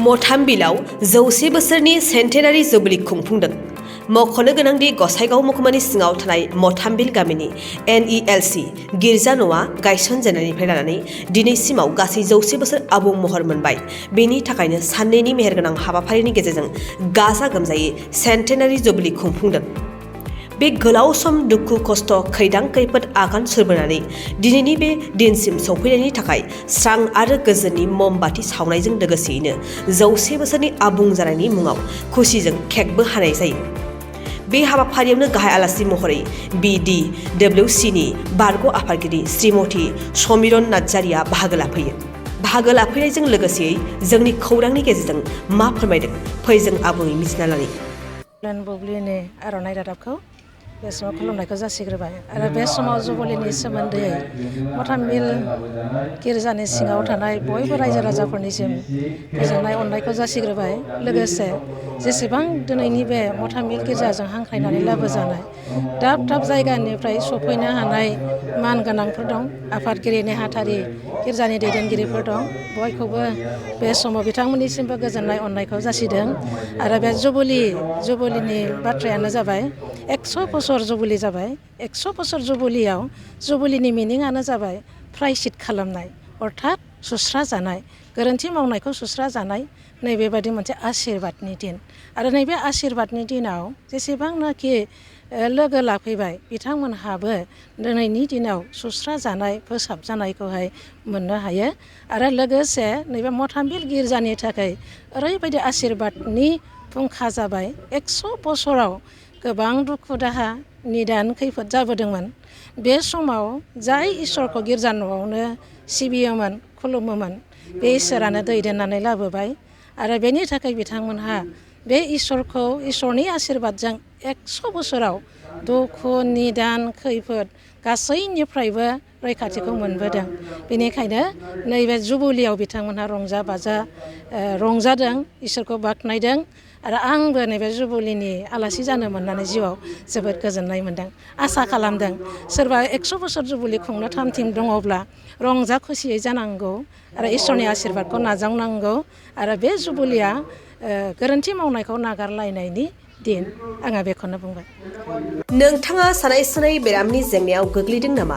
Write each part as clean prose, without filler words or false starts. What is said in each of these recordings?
मथामबिलाव 100 बोसोरनि सेन्टेनारि जुबिलि खुंफुंदों। मख'नो गोनांदि गसाइगाव महकुमानि सिङाव थानाय मथामबिल गामिनि NELC गिर्जा न'आ गायसनजेननायनिफ्राय लानानै दिनैसिमाव गासै 100 बोसोर आबुं महर मोनबाय। बेनि थाखायनो साननैनि मेहेरगोनां हाबाफारिनि गेजेरजों गाजा गोमजायै सेन्टेनारि जुबिलि खुंफुंदों। बे गोलाव सम दुखु खस्थ' खैदां खैफोद आगान सुरबोनानै दिनैनि बे दिनसिम सौफैनायनि थाखाय स्रां आरो गोजोननि ममबाति सावनायजों लोगोसेयैनो 100 बोसोरनि आबुं जानायनि मुङाव खुसिजों केकबो हानाय जायो। बे हाबाफारियावनो गाहाय आलासि महरै BDWCनि बारग' आफादगिरि श्रीमती समिरन नार्जारिया बाहागो लाफैयो। बाहागो लाफैनायजों लोगोसेयै जोंनि खौरांनि गेजेरजों मा फोरमायदों फै जों आबुङै मिथिना लानि। बुब्लिनि आर'नाइ रादाबखौ बे समाव खुलुमनायखौ जासिग्रोबाय आरो बे समाव जुबलिनि सोमोन्दै मथामबिल गिर्जानि सिङाव थानाय बयबो रायजो राजाफोरनिसिम गोजोननाय अननायखौ जासिग्रोबाय। लोगोसे जेसेबां दिनैनि बे मथामबिल गिर्जाजों हांख्रायनानै लाबोजानाय दाब दाब जायगानिफ्राय सफैनो हानाय मान गोनांफोर दं, आफादगिरि नेहाथारि गिर्जानि दैदेनगिरिफोर दं, बयखौबो बे समाव बिथांमोननिसिमबो गोजोननाय अननायखौ जासिदों। आरो बे जुबलिनि बाथ्रायानो जाबाय 100 बोसोर जुबुलि जाबाय। 100 बोसोर जुबुलियाव जुबुलिनि मिनिङानो जाबाय प्रायसित खालामनाय, अर्थात सुस्रा जानाय, गोरोन्थि मावनायखौ सुस्रा जानाय, नैबेबादि मोनसे आशिर्बादनि दिन। आरो नैबे आशिर्बादनि दिनाव जेसेबांनाखि लोगो लाफैबाय बिथांमोनहाबो दिनैनि दिनाव सुस्रा जानाय, फोसाब जानायखौहाय मोननो हायो। आरो लोगोसे नैबे मथामबिल गिर्जानि थाखाय ओरैबायदि आशिर्बादनि फुंखा जाबाय। 100 बोसोराव गोबां दुखु दाहा निदान खैफोद जाबोदोंमोन। बे समाव जाय इसोरखौ गिर्जा न'आवनो सिबियोमोन, खुलुमोमोन, बे इसोरानो दैदेननानै लाबोबाय। आरो बेनि थाखाय बिथांमोनहा बे इसोरनि आशिर्बादजों 100 बोसोराव दुखु निदान खैफोद गासैनिफ्रायबो रैखाथिखौ मोनबोदों। बेनिखायनो नैबे जुबुलियाव बिथांमोनहा रंजा बाजा रंजादों, इसोरखौ बाख्नायदों। आरो आंबो नैबे जुबुलिनि आलासि जानो मोननानै जिउआव जोबोद गोजोननाय मोनदों। आसा खालामदों सोरबा 100 बोसोर जुबुलि खुंनो थामथिम दङब्ला रंजा खुसियै जानांगौ आरो इसोरनि आशिर्बादखौ नाजावनांगौ। आरो बे जुबुलिया गोरोन्थि मावनायखौ नागारलायनायनि दिन। आङो बेखौनो बुंबाय। नोंथाङा सानाय सुनाय बेरामनि जेंनायाव गोग्लैदों नामा?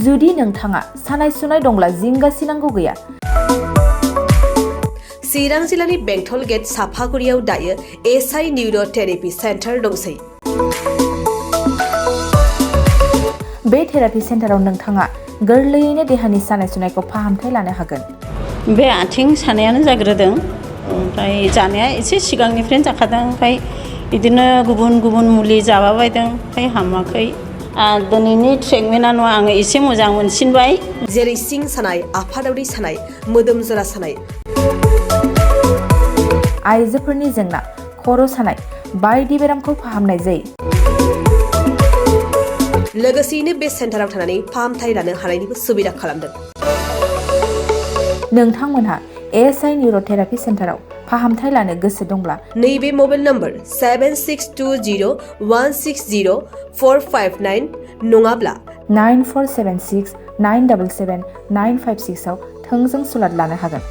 जुदि नोंथाङा सानाय सुनाय दंब्ला जिंगासिनांगौ गैया। चिरां जिल्लानि बेंटल गेट साफागुरियाव दायो SI निउर' थेरापि सेन्टार दंसै। बे थेरापि सेन्टाराव नोंथाङा गोरलैयैनो देहानि सानाय सुनायखौ फाहामथाय लानो हागोन। बे आथिं सानायानो जाग्रोदों, ओमफ्राय जानाया एसे सिगांनिफ्रायनो जाखादों, ओमफ्राय बिदिनो गुबुन मुलि जाबाबायदों, ओमफ्राय हामाखै। दिनैनि ट्रिटमेन्टआ आङो एसे मोजां मोनसिनबाय। जेरै सिं सानाय, आफादावरि सानाय, मोदोम जरा सानाय, आइजोफोरनि जेंना, खर' सानाय बायदि बेरामखौ फाहामनाय जायो। लोगोसेयैनो बे सेन्टाराव थानानै फाहामथाय लानो हानायनिबो सुबिदा खालामदों। नोंथांमोनहा SI निउर' थेरापि सेन्टाराव फाहामथाय लानो गोसो दंब्ला नैबे मबाइल नम्बर 7620160459 नङाब्ला 9476977956 आव थोंजों सुलाद लानो हागोन।